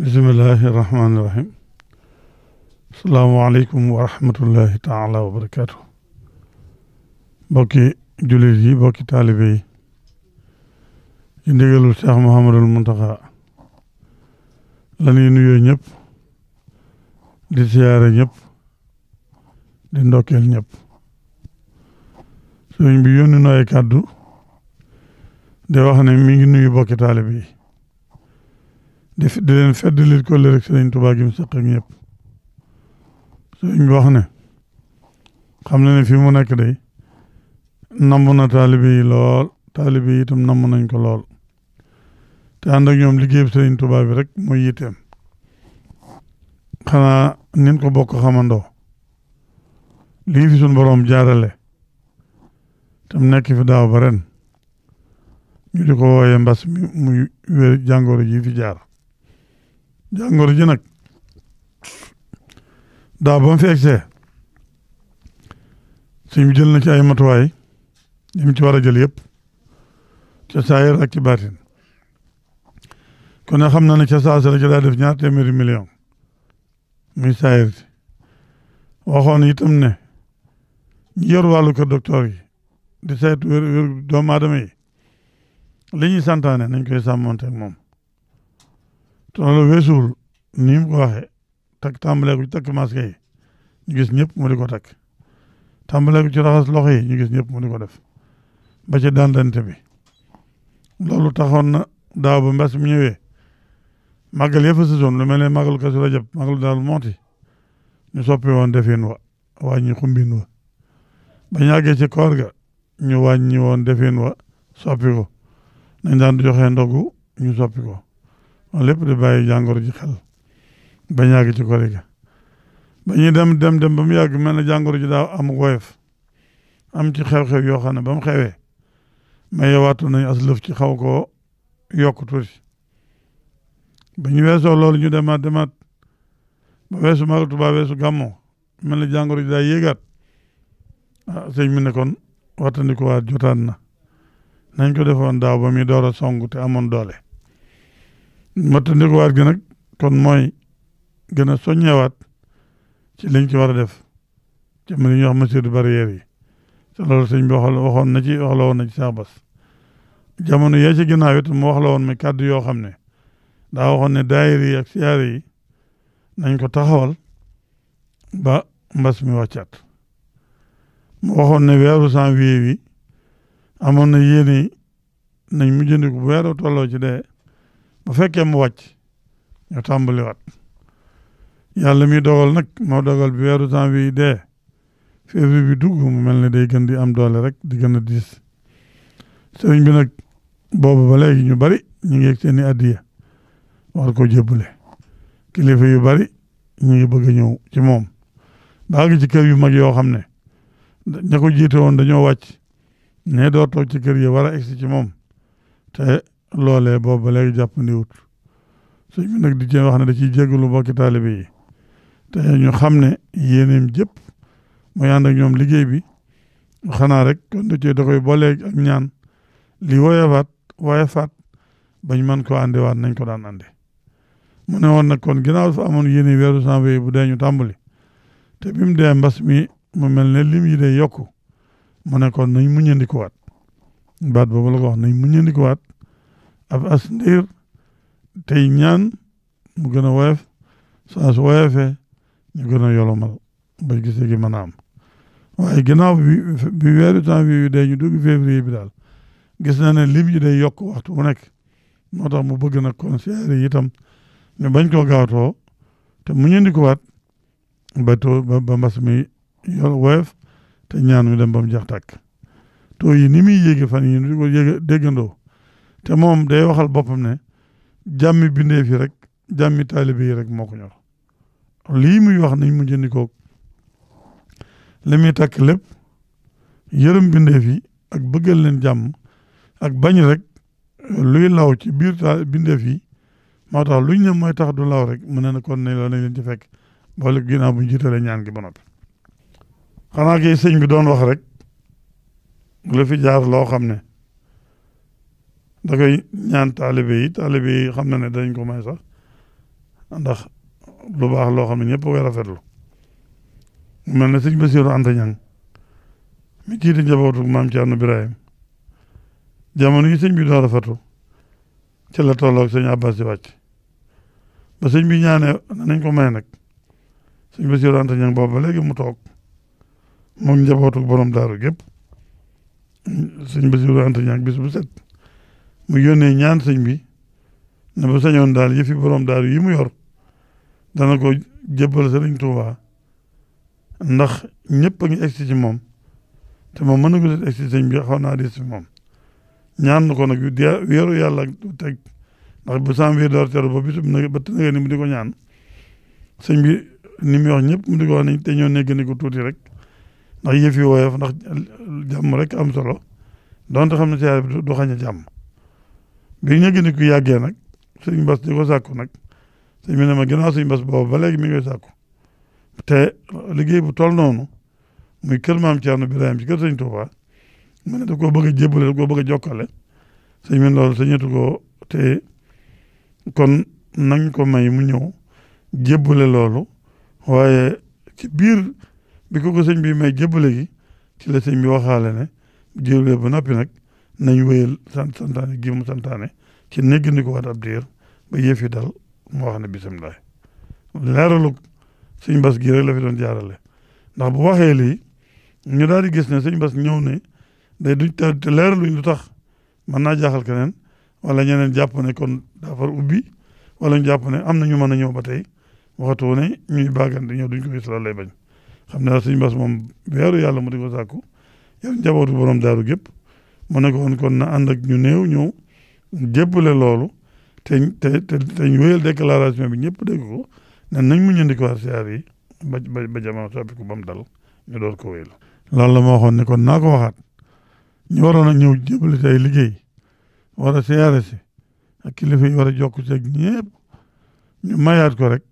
bismillahi rahmaani rahim asalaamaaleykum wa rahmatullahi taala wa barakaatu bokki jullit yi bokki taalibe yi ci ndigalul Cheikh Mouhamadul Muntaxa la ñuy nuyoo ñëpp di siyaare ñëpp di ndokkeel ñëpp sëriñ bi yónni na ay kàddu di wax ne mi ngi nuyu bokki taalibe yi di leen feddali ko rek sëriñ Tuubaa gi mu seq ak ñëpp sëriñ bi wax ne xam na ne fi mu nekk day namm na taalibe yi lool taalibe yi itam namm nañ ko lool te ànd ak ñoom liggéeyub sëriñ Tuubaa bi rek mooy yitteem xanaa nin ko bokk xamandoo lii fi suñ boroom jaarale tam nekk fi daaw ba ren ñu di ko wooyee mbas mi muy wér jàngoro ji fi jaar jàngoro ji nag daaw ba mu fi egsee suñ jël na ci ay matuwaay yi mu ci war a jël yëpp ca saayir ak ci baatin kon ne xam na ne ca saasa la ci daa def ñaar téeméeri million muy saayir si waxoon itam ne ñi yor wàllu kër docteur yi di saytu wér doomu aadama yi li ñuy santaane nañ koy sàmmonte ak moom te loolu weesuwul ni mu ko waxee takk tàmbalee ko ci takk masque yi ñu gis ñëpp mu di ko takk tàmbalee ko ci raxas loxo yi ñu gis ñëpp mu di ko def ba ci dandante bi loolu taxoon na daaw ba mbas mi ñëwee màggal yëpp saison lu mel ne màggal Kazu Rajab màggal daal mooti ñu soppi woon defin wa wàññi xumbin wa ba ñu àggee ci koor ga ñu wàññi woon defin wa soppi ko nañ daan joxe ndogu ñu soppi ko lépp di bàyyi jàngoro ji xel ba ñu àgg ci koor ga ba ñuy dem ba mu yàgg mel na jàngoro ji daaw am woyof am ci xew-xew yoo xam ne ba mu xewee mais yowaatu nañ as lëf ci xaw koo yokk tuuti ba ñu weesoo loolu ñu demaat ba weesu Magal Tuubaa weesu gàmmoo mel na jàngoro ji daa yéegaat sëñ mi ne kon wattandi ko waat jotaat na nañ ko defoon daaw ba muy door a song te amoon doole wattandi ko waat gi nag kon mooy gën a soññewaat ci liñ ci war a def ci li ñuy wax mesures barrières yi te loolu sëñ bi waxoon na ci wax la woon na ci Cheikh Bass jamono yee ci ginnaaw it mu wax la woon mi kàddu yoo xam ne daa waxoon ne daayira yi ak siyaare yi nañ ko taxawal ba mbas mi wàccaat mu waxoon ne weeru janvier wi amoon na yéene nañ mujjandiku bu weeru tolloo ci dee bu fekkee mu wàcc ñu tàmbaliwaat yàlla mi dogal nag moo dogal bi weeru janvier yi dee février bi dugg mu mel ne day gën di am doole rek di gën a diis sëriñ bi nag boobu ba léegi ñu bari ñu ngi yegg seeni addiya war ko jébbale kilifa yu bari ñu ngi bëgg a ñëw ci moom baagi ci kër yu mag yoo xam ne ña ko jiite woon dañoo wàcc ne doo toog ci kër yi war a egsi ci moom te loolee boobu ba léegi jàppandiwut sëñ bi nag di cee wax ne da ciy jéggalu bokki taalibe yi te ñu xam ne yéeneem jëpp mooy ànd ak ñoom liggéey bi xanaa rek kon da koy booleeg ak ñaan li woyofaat bañ mën ko àndewaat nañ ko daan ànde mu ne woon nag kon ginnaaw fa amoon yéene weeru janvier bu dee ñu tàmbali te bi mu dee mbas mi mu mel ne lim yi day yokku mu ne kon nañ muñandikuwaat baat boobu la ko wax nañ muñandikuwaat ab as ndiir tey ñaan mu gën a woyof saa su woyofee ñu gën a yolomal ba gisee gi mën a am waaye ginnaaw bi weeru janvier bi dee ñu dugg février bi daal gis na ne lim yi day yokk waxtu bu nekk moo tax mu bëgg nag kon siyaare yi itam ñu bañ koo gaawtoo te muñandikuwaat ba mbas mi yor woyof te ñaan mi dem ba mu jeex tàkk taux yi ni muy yéege fan yi ñu ko yéege déggandoo te moom day waxal boppam ne jàmmi bindee fi rek jàmmi taalibe yi rek moo ko ñor lii muy wax nañ mu jëndikoo li muy takk lépp yërëm bindee fi ak bëggal leen jàmm ak bañ rek luy law ci biir bindee fi moo tax luñ ne mooy tax du law rek mu ne na kon ne loolu nañ leen ci fekk boole ginnaaw bu ñu jiitalee ñaan gi ba noppi xanaa kay sëñ bi doon wax rek lu fi jaar loo xam ne da koy ñaan taalibe yi xam na ne dañ ko may sax ndax lu baax loo xam ne ñëpp koy rafetlu mu mel ne sëñ Bassirou Anta Niang mi jiite njabootu maam Thierno Birahim jamono yi sëñ bi doon rafetlu ci la tolloog sëñ Abbas di wàcc ba sëñ bi ñaanee nañ ko may nag sëñ Bassirou Anta Niang boobu ba léegi mu toog moom njabootu borom daaru gépp sëñ Bassirou Anta Niang bis bu set mu yónnee ñaan sëñ bi ne ba sañoon daal yëfi borom daaru yi mu yor dana ko jébbal Sëriñ Tuubaa ndax ñëpp a ngi egsi ci moom te moom mën na ko egsi ci sëñ bi xaw naa di si moom ñaan na ko nag weeru yàlla teg ndax bu janvier door teru ba bisub na ba tënga ni mu di ko ñaan sëñ bi ni muy wax ñëpp mu di ko wax ni te ñoo negg ni ko tuuti rek ndax yëf yi woyof ndax jàmm rek am solo donte xam ne siyaare bi du xañ a jàmm bi ñu gën ko yàggee nag sëñ Bass di ko sàkku nag sëñ bi ne ma ginnaaw sëñ Bass boobu ba léegi mi ngi koy sàkku te liggéey bu toll noonu muy kër maam Thierno Birahim ci kër sëñ Touba mu ne daf koo bëgg a jébbale daf koo bëgg a jokkale sëñ bi loolu sëñatu ko te kon nañ ko may mu ñëw jébbale loolu waaye ci biir bi ko sëñ bi may jébbale gi ci la sëñ bi waxaale ne jébbale ba noppi nag nañ wéyal santaane gi mu santaane ci néggandi ko waat ab diir ba yëf yi dal mu wax ne bisimilah leeralu sëñ Bass gi rek la fi doon jaarale ndax bu waxee lii ñu daal di gis ne sëñ Bass ñëw ne day duñ te leeraluñ lu tax mën naa jaaxal keneen wala ñeneen jàpp ne kon daa far ubbi wala ñu jàpp ne am na ñu mën a ñëw ba tey waxatu ne ñuy bàggante ñëw duñ ko gis la lay bañ xam ne daal sëñ Bass moom weeru yàlla mu di ko sàkku yor njabootu borom daaru gépp mu ne ko woon kon na ànd ak ñu néew ñëw jébbale loolu te ñu wéyal déclaration bi ñëpp dégg ko ne nañ mu ñëndi ko war siyaar yi ba jamono soppiku ba mu dal ñu door ko wéyal loolu la ma waxoon ne kon naa ko waxaat ñu waroon a ñëw jébbale tey liggéey war a siyaare si ak kilifa yi war a jokk ci ak ñëpp ñu mayaat ko rek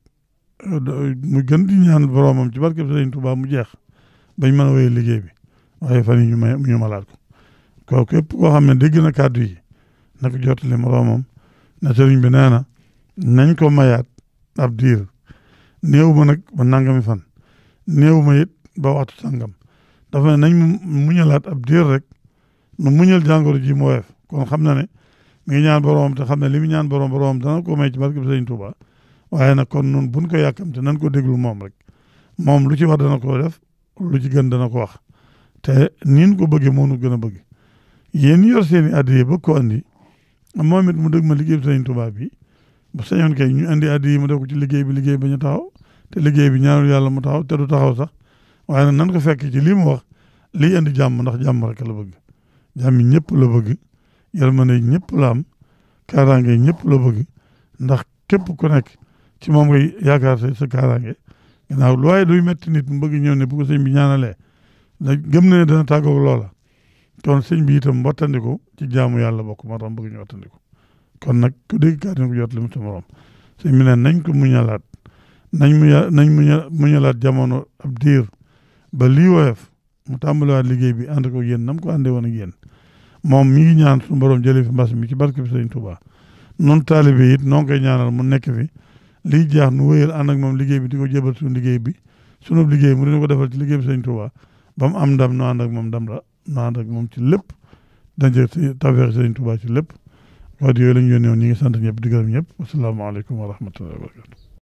mu gën di ñaan boromam ci barkeb Sëriñ Tuubaa mu jeex bañ mën a wéyal liggéey bi waaye fan yi ñu malaat ko képp koo xam ne dégg na kàddu yi na ko jottali moroomam ne sëriñ bi nee na nañ ko mayaat ab diir néew ma nag ba nangami fan néew ma it ba waxtu sangam dafa ne nañ muñalaat ab diir rek nu muñal jàngoro ji mu woyof kon xam na ne mi ngi ñaan boroomam te xam ne li mu ñaan boroomam dana ko may ci barke bi Sëriñ Tuubaa waaye nag kon nun buñ ko yàkkamte nañ ko déglu moom rek moom lu ci war dana ko def lu ci gën dana ko wax te niin ko bëggee moo nu gën a bëgg yéen yor seen i addiya bëgg ko andi moom it mu dëgg ma liggéey bi Sëriñ Tuubaa bi bu sañoon kay ñu andi addiya mu def ko ci liggéey bi ba ñu taxaw te liggéey bi ñaanul yàlla mu taxaw te du taxaw sax waaye nag nan ko fekk ci lii mu wax lii andi jàmm ndax jàmm rek la bëgg jàmm yi ñëpp la bëgg yërmande ñëpp la am kaaraange ñëpp la bëgg ndax képp ku nekk ci moom ngay yaakaar sa kaaraange ginnaaw lu waaye duy metti nit mu bëgg ñëw ne bu ko sëñ bi ñaanalee da gëm na ne dana tàggoog loola kon sëñ bi itam wattandiku ci jaamu yàlla bokk moo tax bëgg ñu wattandiku kon nag ku dégg kàddu na ko jot li mu sa morom sëñ bi ne nañ ko muñalaat nañ muñalaat jamono ab diir ba lii woyof mu tàmbaliwaat liggéey bi ànd ko yéen nam ko àndee woon ak yéen moom mi ngi ñaan suñu borom jëlee fi mbas mi ci barke bi Sëriñ Tuubaa noonu taalibe it noo ngi koy ñaanal mu nekk fi liy jeex nu wéyal ànd ak moom liggéey bi di ko jébal suñu liggéey bi sunu liggéey mu dina ko defal ci liggéey bi Sëriñ Tuubaa ba mu am ndam nu ànd ak moom ndam la nu ànd ak moom ci lépp daje tawfeex Sëriñ Tuubaa ci lépp wax yooyu la ñu yónnee woon ñi ngi sant ñëpp di gërëm ñëpp asalaamaaleykum wa rahmatullahi wa barakatu